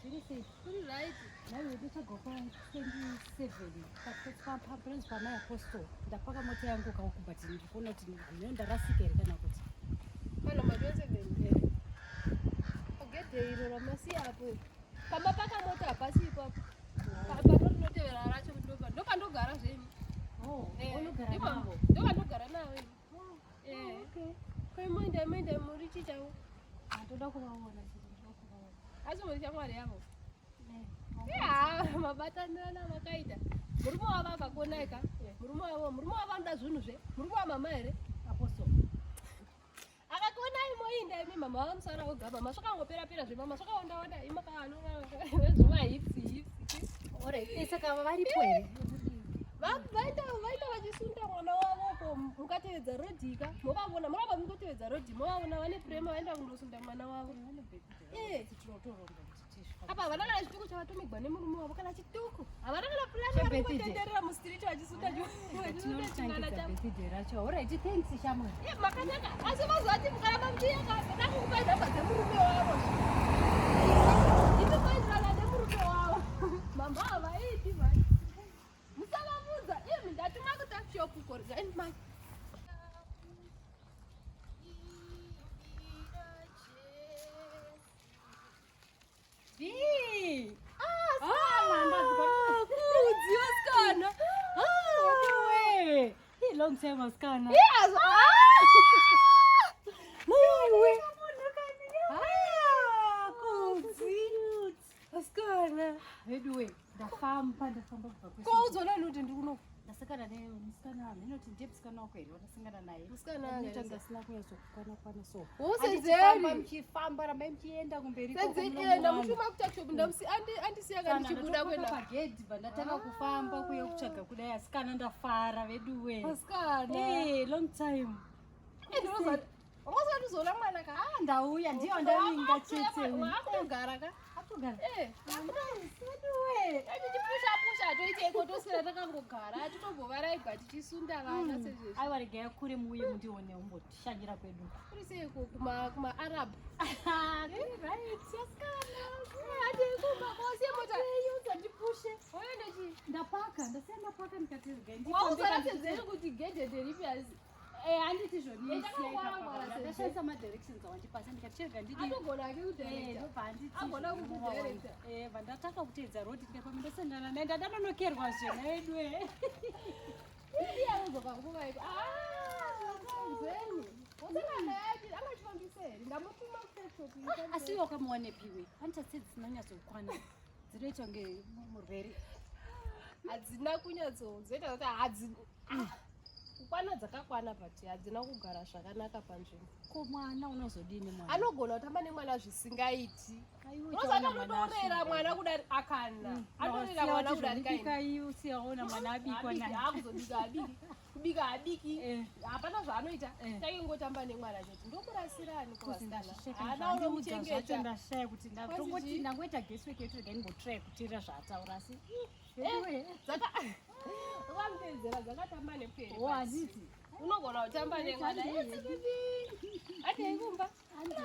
Zviri sei? Kuri right. Nhai wedu tsvaga kwa 27 papanzi pamai Apostle. Ndapaka mota yangu kauku but ndikuona kuti hameno ndarasika here kana kuti. Pana ma 27. Pagedhe iro ramasiya apo. Pamapaka mota hapasi ipapo. Pato rinotevera racho ndopa ndopandogara zvenyu. Oh, Eh, unogara ndipo- navo. Ndopandogara navo ini. Oh, Eh. okay. Ko moenda moenda muri chii chavo? Ndoda kuvaona chete, ndoda kuvaona. Asi muri shamwari yavo. Eh, Ya, mabatanirana makaita. Murume wavo akakoneka. Murume wavo, murume wavo anoda zvinhu zve. Murume wamama here? Apostle. Akakuonai moinda imi mama vamusara voga mama zvakangopera pera zve mama zvakaonda onda imi makaanozvima hips hips. Alright, eh, saka varipo here? Vaita vaita vachisunda mwana wavo ko mukatevedza rodhi ka movavona moramba mungotevedza rodhi movavona vane prema vaenda kundosunda mwana wavo. Eh. Apa havana kana chituko chavatomigwa nemurume wavo kana chituko. Havana kana plan Chebirthday. varikungotenderera mustreet vachisunda vachisunda chimwana Tinotangidza chavo. birthday racho. Alright, thanks shamwari. Eh, makanaka asi vazoti mukaramba muchienda ndakukupai nhamba dzemurume wavo imi moenderana nemurume wavo mama havaiti mani musavabvunza imi ndatuma kutakshop koregai mai. B. Ah, Kudzi vasikana. Wewe. Hii long time asikana. Yes, ah! Maiwe. Ah, Kudzi. Vasikana. Veduwe, ndafamba ndafamba kubva kwese. Ko uzoona kuti ndiri kuno? Ndasangana nemusikana hameno kuti ndiye musikana wako here wandasangana naye. Musikana Anoita anga kunge asina kunyatsokukwana kwana so. Usenzeri. Anditi muchifamba rambai muchienda kumberi ikoko Senzeni munomuwana. ndamushuma kutakshop ndamusi andisiya Kana kandichibuda ndatokweka kuenda. pagedhi bva ndatanga kufamba kuya kutsvaga kudai asikana ndafara veduwe. Vasikana. Eh, long time. Wakazoti uzoona mwana ka? Ah, ndauya ndiyo ndavinga chete. Wakutogara ka? Atogara. Eh. Veduwe. Tichipusha pusha toiteiko toswera takangogara titombovaraigwa tichisunda vana sezvezvi. Aiwa regai kure muuye mundione umbotishanyira kwedu. Kuri sei kuma kuma Arab. Right, asikana. Ati kumba kosiye mota. Usandipushe. Oenda chi. Ndapaka, ndasiya ndapaka ndikati regai ndifambe Wauzara kana- senzeri kuti gedhe nderipi asi. Eh, handiti zvoni Eh, takangwara ngwara senzeri. ndashandisa madirections awandipasa ndikati chega ndidi Atogona hake Eh, kudirector. ndobva handiti Agona zvoni kukudirector. Eh, bva ndatanga kuteedza road ndikati pamwe ndosangana naye ndadanonokerwa zvena vedu eh. Iye anodzoka nguva ipi? Ah, senzeni. Wasangana naye angachifambisa here? Ndamutuma kutakshop. Asi iwe wakamuwanepiwe andichase dzisina kunyatsokwana dzinoita kunge murwere. Hadzina kunyatso dzoita kuti hadzi kukwana dzakakwana but hadzina kugara zvakanaka panzvimbo. Ko mwana unozodini mwana? Anogona kutamba nemwana zvisingaiti. Aiwe, Unoziva uchaona mwana anotorera asvika. mwana kudari akana. Anorera mwana kudarika ini. Bika iyi usiyaona mwana abikwa Abiki, naye. haakuzobika abiki. Kubika abiki. Eh. Hapana zvaanoita. Eh. Chake ngotamba nemwana chete. Ndomurasirani Kuzi kuvasikana. ndasheka Haana zvandiudza zvacho unomuchengeta. ndashaya kuti ndatongoti chii? ndangoita guesswork yetu regai ndimbotry kuteerera zvaataura asi veduwe. Dzaka vamuteedzera dzakatamba nepwere. Oh, handiti. Unogona kutamba nemwana. Handei. Yes, baby. Handei kumba. Handei.